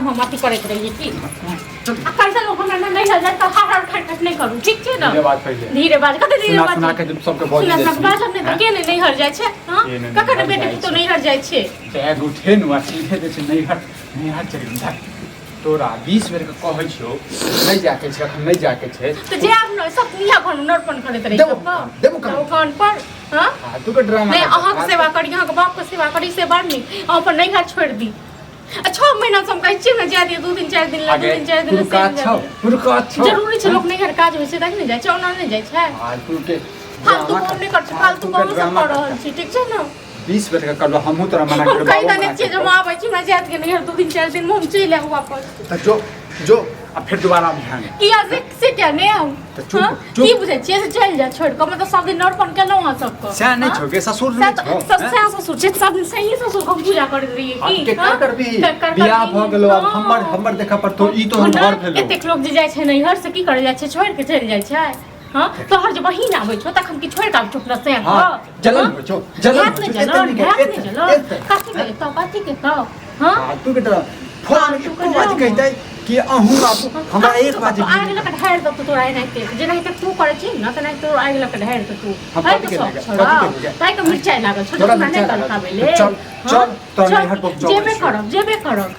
घर में हम अथी करैत रहियै की आ कैसे लोग हमरा नहि नजर तऽ हर हर खट खट नहि करू ठीक छै ने धीरे बात पहिले धीरे बाज कते धीरे सुना बाज सुना के सबके बजि सुना जाइ सुना के बाजब नहि तऽ के नहि नैहर जाइ छै हँ के नहि ककर नैहर बेटी जाइ पुतोह छै? नैहर जाइ छै बैग उठे नु आ सीधे जे छै नैहर नैहर चलि जा तोरा 20 बेर के कहै छियौ नहि जाके छै अखन नहि जाके छै तऽ जे आब ने सब इएह घर में नरपन करैत रहै देबो सब कान, देबो कान। ओ कान पर हँ फालतू के ड्रामा नहि अहाँके सेवा करी अहाँके बापके सेवा करी से बड़ नीक अहाँ अपन नैहर छोड़ि दी आ 6 महीना से हम कहै छियै ने जाय दियौ 2 दिन 4 दिन ला 2 दिन 4 दिन ला, से काज नहि छौ जाय दियौ। पुरका छौ जरूरी छै लोक नैहर काज होइ छै तखने ने जाइ छै ओना नहि जाइ छै फालतू के फालतू काम नहि करै छै फालतू काम सब कऽ रहल छी ठीक छै ने 20 बेर के करलो हमहूँ तोरा मना हम करबो कहि देने छियै जे हम आबै छी हमरा जायत के नैहर 2 दिन 4 दिन मे हम चलि आयब वापस तऽ जो जो आ फेर दोबारा ध्यान किया से से क्या नहि आउ तऽ चुप, हाँ? चुप। की बुझै छियै से चलि जा छोड़ि कऽ मतलब सब दिन नरपन केलहुँ अहाँ सबके सएह नहि हाँ? छौ गे ससुर सएह नहि तऽ- छौ सब हैं? सएह ससुर छै सब दिन सही ससुर के हम पूजा करैत रहियै आब की केकर हाँ? करबिही केकर बियाह करबिही? भऽ गेलो आब हाँ। हमर हमर देखऽ पड़तौ ई तोहर घर नहि, भेलो एतेक लोक जे जाइ छै नैहर से की करै जाइ छै छोड़ि के चलि जाइ छै हाँ तोहर जे बहिन आबै छौ तखन की छोड़ि के आबै छौ अपना सएह हाँ जलन होइ छौ जलन हैत होइ नहि छौ एते जलन नीक हैत नहि एते जलन एते कथी के एतौ कथी के एतौ हाँ फालतू के डर फोन फालतू के एको बात डर। कहितै कि अहूँ आबू हमरा एक बात आगि लऽ कऽ ढारि देतौ तोरा एनाहिते जेनाहिते तू करै छी ने तेनाहिते तोरा आगि लऽ कऽ ढारि देतौ हम ताहि कथी के केलियै? शौक छौ कथी केलियै? ताहि के मिरचाइ लागल छौ तोरा तोरा नहि मिरचाइ लागल। तड़काबै ले चल, चल, तोरा चल, नैहर पहुँचाबै जेबे छियौ। करब जेबे करब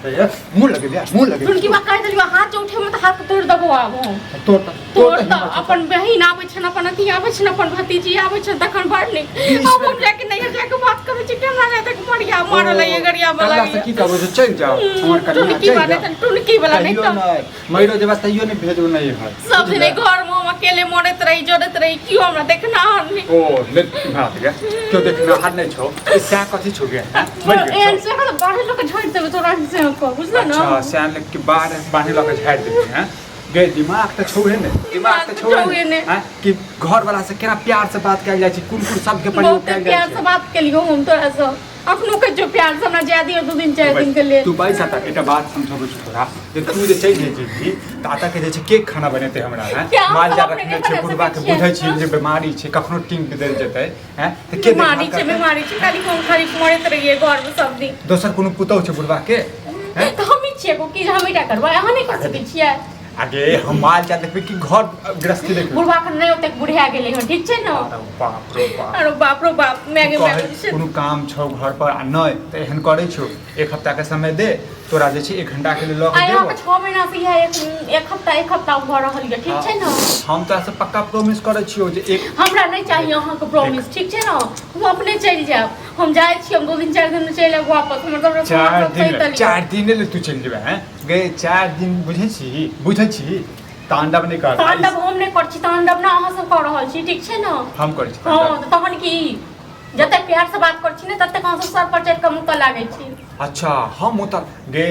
मुँह लगे बिया मुँह लगे टुनकी बा कहि देलियौ हाथ जे उठेबै तऽ हाथ तोड़ि देबो आब हम तोड़ तोड़ तोड़ तऽ अपन बहिन आबै छनि अपन अथी आबै छनि अपन भतीजी आबै छनि तखन बड़ नीक आब हम जाके नैहर जाके बात करै छी केना नहि तक मरिया मारल ये गरिया वाला कल्ला से की कहबो जे चलि जाओ हमर कन्या टुनकी चलि वाला जाओ तऽ टुनकी वाला नहि कहियो तऽ नहि मरियो जेबा तैयो नहि भेजू नहि हर सब दिन घर में हम अकेले मरैत रही जरैत रही केओ हमरा देखनाहार नहि ओ ले भात गे क्यों देखनाहार नहि छौ ई सएह कथी छौ गे हैं? मरि गेल एहन छौ? से तऽ बाहर लोक झाड़ि देबै तोरा से कह बुझल ने अच्छा सएह ले के बाहर बान्हि लऽ के झाड़ि देबही हैं गे दिमाग तऽ छौहे ने दिमाग तऽ छौहे छौहे ने ने। हैं? कि घर वाला से केना प्यार से बात कयल जाइ छै कोन कोन शब्द के प्रयोग बहुते कयल जाइ प्यार से छै बात केलियो हम तोरा से अखनो कहै छियौ प्यार से हमरा जाय दियौ 2 दिन 4 दिन के लेल तू बैस आता एकटा बात समझाबै छी तोरा जे तू जे चलि जाइ छी तऽ आता के जे छै के खाना बनेतै हमरा हैं क्या हम माल सब जाल अपने रखने नहि छै बना बुढ़बा के सकै छियै, बुझै छी हाँ? जे बीमारी छै कखनो टीम बदलि जेतै हैं तऽ के बीमारी देखभाल छै करतै बीमारी छै खाली हम खाली मरैत रहियै घर में सब दिन दोसर कोनो पुतहु छै बुढ़बा के हैं तऽ हमही छियै एगो की जे हमही टा करबै अहाँ नहि कर सकै छियै आगे हम माल जाल देखबै कि घर गृहस्थी देखबै बुढ़बा के नहि ओतेक बुढ़िया गेलै हन ठीक छै ने अरे बाप रे बाप अरे बाप रो बाप मैगे कहै मैगे कोनो काम छौ घर पर आ नहि तऽ एहन करै छौ एक हफ्ता के समय दे तोरा जे छै एक घंटा के लिए लऽ के आइ देबो अहाँके 6 महीना से इएह एक एक हफ्ता एक हफ्ता भऽ रहल यऽ ठीक छै ने हम तोरा से पक्का प्रॉमिस करै छियौ जे एक हमरा नहि चाही अहाँके प्रॉमिस ठीक छै ने हम अपने चलि जायब हम जाइ छी हम 2 दिन 4 दिन मे चलि आयब वापस हमर सब चार सब दिन सही तरीका 4 दिन ले तू चलि जेबै हैं गे 4 दिन बुझै छी बुझै छी तांडव नहि कर तांडव हम नहि करै छी तांडव ने अहाँ सब कऽ रहल छी ठीक छै ने हम करै छी हँ तांडव। तऽ तहन की जतेक प्यार से बात करै छी ने ततेक अहाँ सब सर पर चढ़ि कऽ मुँह लागै छी अच्छा हम उतर गे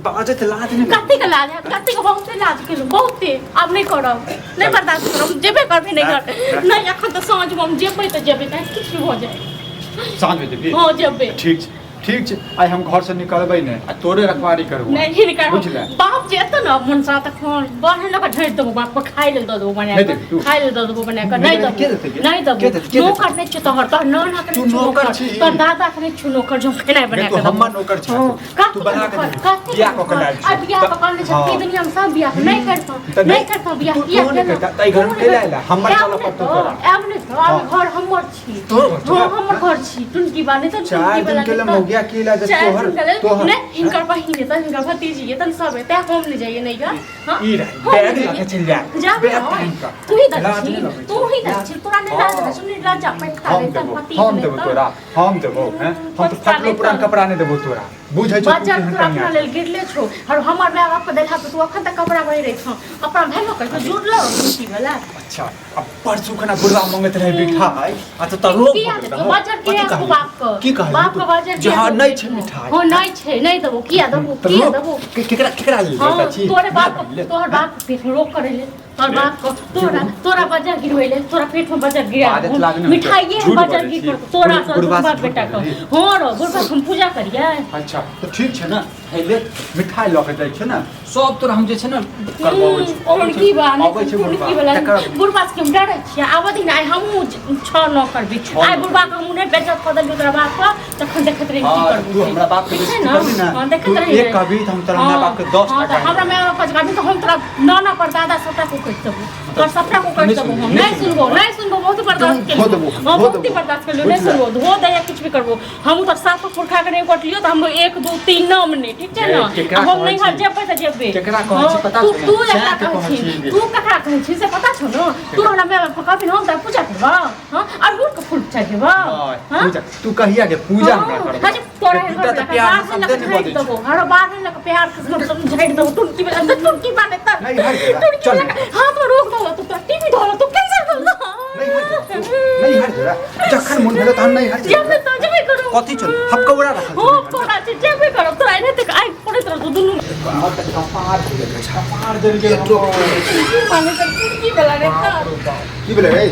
बाजत लाज नहि कतेक लाज हैत कतेक बहुते लाज केलहुँ बहुते आब नहि करब नहि बर्दाश्त करब जेबे करबै नहि कर नहि एखन तऽ साँझमे हम जेबै तऽ जेबै चाहे किछु भऽ जाए साँझमे जेबही हँ जेबै ठीक छै ठीक छै आइ हम घरसँ निकलबै नहि आ तोरे रखवारी करबो नहि हिनकर बुझले बाप जे एतऽ ने मनसा तखन बाहर लऽ कऽ ढारि देबो बाप के खाइ लेल दऽ देबो बना नहि कऽ देबही तू? खाइ लेल दऽ देबो बना कऽ नहि नहि देबही, के देबो देतै गे? नहि के देबो देतै, के देतै? नौकर नहि छौ तोहर तोहर नाना के तू नहि छौ नौकर नौकर छी। तोहर दादा के नहि छौ नौकर जो खेनाइ गे बना तू कऽ देबो हमर नौकर छी हँ, तू कथी बना के के नौकर? देबही। कथी के बियाह कऽ के नौकर? लायल आ छी। बियाह कऽ के अनने हँ। छथि दुनिया में सब बियाह नहि करतौ तऽ नहि करतौ बियाह तू किया तू नहि केलौ? करता तऽ एहि घरमे तू कैला अयला हमर आयब चलऽ नहि पड़तौ तऽ, तोरा आयब नहि तऽ आब हँ। घर हमर छी तोहर घर छौ? हँ हमर घर छी टुनकी बा नहि तऽ चार टुनकी दिन वाला के लिए नहि तऽ मौगिया की ला जे चार तोहर दिन के लेल तोहर नहि हिनकर बहिन हेतन हिनकर भतीजी हेतन सब हेतै हम नहि जाइए नहि गा हाँ ई रह हम बैग नहि लऽ के जाइए। चलि जा जा बैग ना। टांगि कऽ तू ही लाज दक्षिण नहि लगै तू ही दक्षिण तोरा नहि लाज हाँ। लगै छौ निर्लज्जा पैठा हम नहि तऽ देबो पति हम नहि देबो तऽ। तोरा हम देबो हैं हम तऽ पत्ता फटलो नहि पुरान तऽ। कपड़ा नहि देबो तोरा बुझै छौ तू बच्चा केहन तोरा अपना कनिया लेल गिरले छौ और हमर माय बाप के देलहा तऽ तू अखन तक कपड़ा पहिरै छौ अपना भेलो कहियो जुड़लो खुशी वाला अच्छा अब परसू खना बुढ़वा मंगैत रहे मिठाई आ तो तरो किया देतौ बाजार कथी किया कहली? बाप के की कहली बाप तू? के बाजार जहाँ नहि छै मिठाई हो नहि छै नहि देबो किया देबो तऽ किया रोक। देबो केकरा केकरा लेल हाँ जाइत छी तोरे बाप ले। तोहर बाप के रोक करे ले तोर बाप को तोरा तोरा बजर गिरवैले तोरा पेट में बजर गिरा आदत लागने मिठाइए झूठ बजर बजै गिर छी। तोरा बुढ़बा तोर से बेटा झूठ को बजै छी। हां रो बुढ़बा के हम पूजा करियै। अच्छा तऽ ठीक छै ने, हे ले मिठाई लऽ के जाइ छै ने, सब तोरा हम जे छै ने करबाबै छी। अबै छै टुनकी बा अबै छै टुनकी बुढ़बा वाला तकर बुढ़बा के हम डरै छियै। आबऽ दिन आइ हमहूँ 6-9 करबी। छओ आइ नओ। बुढ़बा के हमहूँ नहि बेइज्जत कऽ देलियै तोरा बाप के, तखन देखैत रही की हाँ, करबू। तू हमरा बाप के ठीक छै बेइज्जती ने? करबी ने, हाँ, देखैत तू रही। एक कहबी तऽ हम तोरा माय बाप के 10 हाँ, टा तऽ हमरा माय बाप के कहबी तऽ हम तोरा नाना पर दादा सबटा को कहि देबो, तोरा सबटा को कहि नहि देबो। हम सुनबी, नहि नहि सुनबो, नहि सुनबो, बहुत बर्दाश्त धो केलियो। देबो, हाँ, धो बहुत देबो। बर्दाश्त केलियो, नहि सुनबो, धो दे या किछु भी करबो। हम तऽ सात पुरखा के नहि कटलियो तऽ हम 1 2 3 नाम नहि, ठीक छै ने? केकरा हम कहै नहि घर छी? जेबै तऽ जेबै। केकरा कहै छी पता तू छौ ने? तू एकरा सएह के कहै कहै छी, छी। तू ककरा कहै छी से पता छौ ने? तू हमरा माय बाप के कहबी ने, हम तोरा पूजा करबौ? हाँ, अड़हुल के फूल चढ़ेबौ? नहि, हाँ? पूजा तू कहिया के पूजा हमरा करबौ? हाँ, जे तोरा दूटा घर तऽ लऽ प्यार बाहर से लऽ शब्दे कऽ नहि झाड़ि बजै देबौ, छै। हर बाहर लऽ कऽ प्यार से सब झाड़ि देबौ। टुनकी वाला टुनकी वाला तऽ नहि, हट जा, टुनकी चल। वाला हाथ में रोक देबौ, तू तोरा टीवी धरौ, तू कैंसर धरौ। नहि हट जा, तू नहि हट जा, जखन मन भेलै तहन नहि हट जा। जेबै तऽ जेबै करू। कथी छौ हपकौड़ा रखल हो कोड़ा छै, जेबै करब तोरा एनाहिते आगि पड़ैत रहतौ दुनू। हमर तऽ कपार जरि गेल, कपार जरि गेल हमर। टुनकी वाला तऽ टुनकी वाला रे तऽ। की भेलै रे?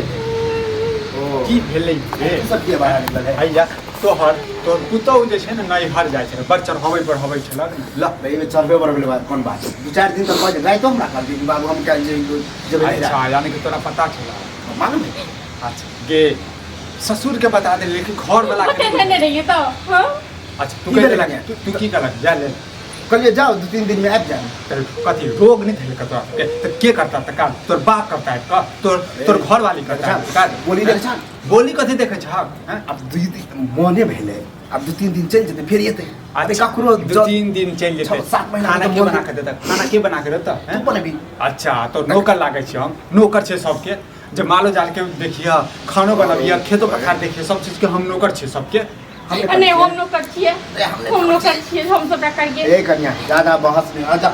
ओ की भेलै रे? तू सब किया बाहर निकलल है? हैया तोहर तोहर पुतहु जे छै ने नैहर जाइ छलै, बड़ चढ़ाबै बढ़ाबै छलक ने। ल एहिमे चढ़बे बढ़बै बात कोन बात छै? 2-4 दिन तऽ कहै रातिो हमरा कहलकै कि बाबू हम काल्हि जेबै नैहरा। अच्छा, यानी कि तोरा पता छला? मालूम है। अच्छा गे ससुर के बता दे लेकिन घर वाला के बतेने नहि रहियै तऽ हाँ? अच्छा तू की कहि भेलै देलक? कनिया? तू की कहलक जा ले? कहलियै जाओ 2-3 दिन में आबि जायब। तऽ कथी रोग नहि भेल तोरा सबके तऽ के करता तऽ काम? तोर बाप करता है का? तोर तोर घर वाली करता है का? बोली देखै छह? बोली कथी देखै छह हैं? आब 2 दिन मने भेलै, आब 2-3 दिन चलि जेतै फेर एतै। अरे अच्छा, ककरो 2-3 दिन चलि जेतै। 6-7 महीना खाना तऽ के मोन बना के देतै? खाना के बना के देतै? तू बनेबही। अच्छा तो नौकर लागै छी हम? नौकर छै सबके, जे मालो जाल के देखिए, खानो बनबिए, खेतो पथार देखिए, सब चीज के हम नौकर छियै सबके। हम नहि, हम नौकर छियै, हम हम नौकर छियै, हम सबटा करियै। ए कन्या ज्यादा बहस नहि, अच्छा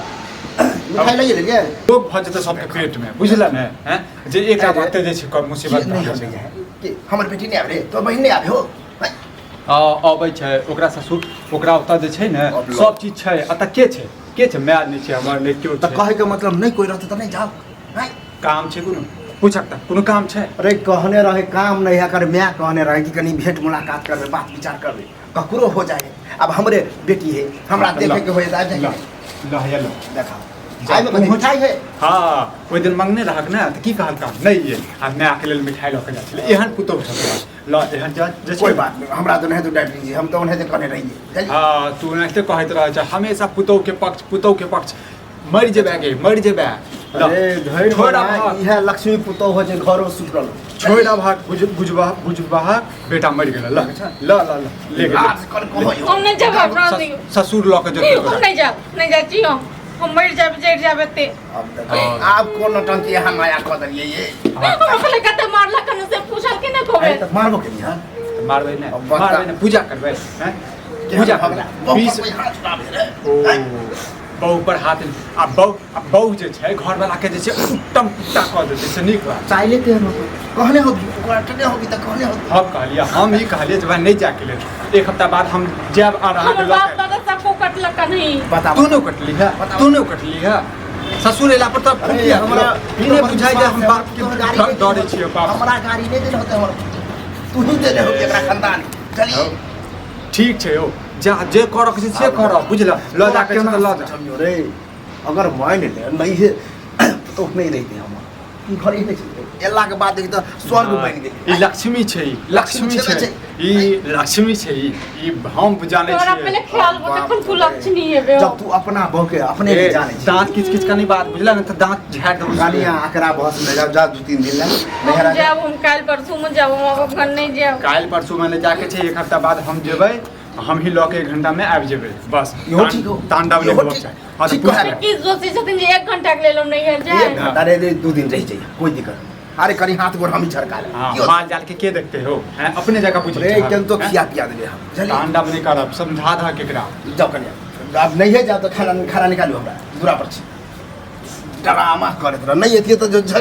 मिठाई लऽ गेलियै? रोग भऽ जेतै सबके पेट में, बुझल ने? हैं जे एकटा अरे, बाते जे छै कम मुसीबत नहि भऽ जाइ आबै छै। है कि हमर बेटी नहि आबै रे, तोर बहिन नहि आबै हो? अबै छै ओकरा ससुर, ओकरा ओतऽ जे छै ने अब लो। सब चीज छै। एतऽ के छै? के छै? माय नहि छै हमर, नहि केओ तऽ छै। कहैके मतलब नहि कोइ रहतै तऽ नहि जाउ? नहि काम छै कोनो? पूछक तऽ कोनो काम छै? अरे कहने रहे काम नहीं है, कर my कहने रहे कि कनी भेंट मुलाकात करबे, बात विचार करबे, ककरो हो जाए। अब हमरे बेटी है, हमरा ल, देखे के होए तऽ आबि ल जाए। ल हैया ल। देखा जा, आइमे कनी तू- मिठाई है। हाँ, ओहि दिन मंगने रहक ने तऽ की कहलका नहि ये आ मायके लेल मिठाई लऽ के जाइ छलै। एहन पुतोहु छौ तोरा। ल एहन जे छै। कोई बात नहीं, हमरा तो नहीं तो डांट लीजिए, हम तो उन्हें से कहने रहिए। चलिए। हाँ, तू एनाहिते कहैत रहै छ हमेशा पुतोहु के पक्ष, पुतोहु के पक्ष। मरि जेबै गे, मरि जेबै। ल, अरे धैर्य छोड़ बना, अबहक। इएह लक्ष्मी पुतोहु हो छै घरो सुतरल। छोड़ अबहक, बुझबह बुझबहक बेटा मरि गेल। ल ल ल ल ले गेलै। आज कल कहै हो। हम नहि जायब, हमरा दियौ। ससुर लऽ के जेतै हम तोरा। नहि जायब, नहि जाइ छी हम, हम मरि जायब, जरि जायब एते। अब देखो, आब कोन नौटंकी यहाँ माया कऽ देलियै ये? हमरा पहिले कते मारलक हन से पूछल के नहि कहबै। अरे तऽ मारबो केलियै हँ? मारबै नहि, अब बता। मारबै नहि, पूजा करबै हैं? पूजा भऽ गेला? करबै। बहु 20 पर हाथ उठाबै रे। ओ बहु पर हाथ आ बहु आ बहु जे छै घरवला के जे छै उत्तम कुत्ता कऽ देतै से नीक बात। चाहिले तेहन होतौ, कहने होबी, ओकरा टने होबी तऽ कहने होबी। हम कहलियै, हम ई कहलियै जे भाइ नहि जायके लेल, 1 हफ्ता बाद हम जायब आ अहाँके हमर लऽ बाप के दादा सबको कटलक नहीं। बताबू। तू नहि कटली है, बताबू। तू नहि कटली है। ससुर एला पर तऽ अरे फूट हमरा ई नहि बुझाइ जे हम बाप के तोहर गाड़ी नहि डरै छियै बाप। हमरा गाड़ी नहि देने होतै हमर, तू ही देने होबी एकरा खानदान। चलिए। ठीक छै यौ, जा जे करऽ के छै से करऽ, बुझल? लऽ जाके छै तऽ लऽ जा। समझो रे, अगर मान ले नहीं है तो नहीं रहते हम ई घर ही नहीं छै। एला के बाद देखी तऽ स्वर्ग बनि गेल। ई लक्ष्मी छै, ई लक्ष्मी छै, ई लक्ष्मी छै, ई ई हम जानै तोरा छियै। पहिले ख्याल हो तखन तू लक्ष्मी हेबे। जब तू अपना बहू के अपने ए, नहीं जानै छी। दाँत किच किच कनी बात बुझल ने तऽ दाँत झाड़ि देबौ। कनिया आकरा बहस में जाओ, जा 2-3 दिन ला हम नैहरा जा। जायब, हम काल्हि परसू में जायब, हम अखन नहि जायब। काल्हि परसू में जाके छै, 1 हफ्ता बाद हम जेबै, हम ही लऽ के 1 घंटा में आबि जेबै बस। इहो ठीक हो। तांडव नहि इहो होबक ठीक। चाही। हाँ, तऽ ठीक पूछ कहै। ले। की सोचै छथिन जे 1 घंटा के लेल हम नैहर जायब? 1 घंटा रे, 2 दिन रहि जाइए, कोई दिक्कत नहीं। अरे कनी हाथ गोड़ हम ही झरका ले। हाँ, माल जाल के देखते हो हैं? अपने जगह पूछ रे, केन तो खिया पिया देबे हम। चलिए। तांडव नहीं करब, समझा दा केकरा। जाओ कनिया, अब नहीं है जाओ तो खाना खाना निकालू, हमरा दूरा पर छी। ड्रामा करैत रह, नहीं एतियै तऽ जो झगड़ा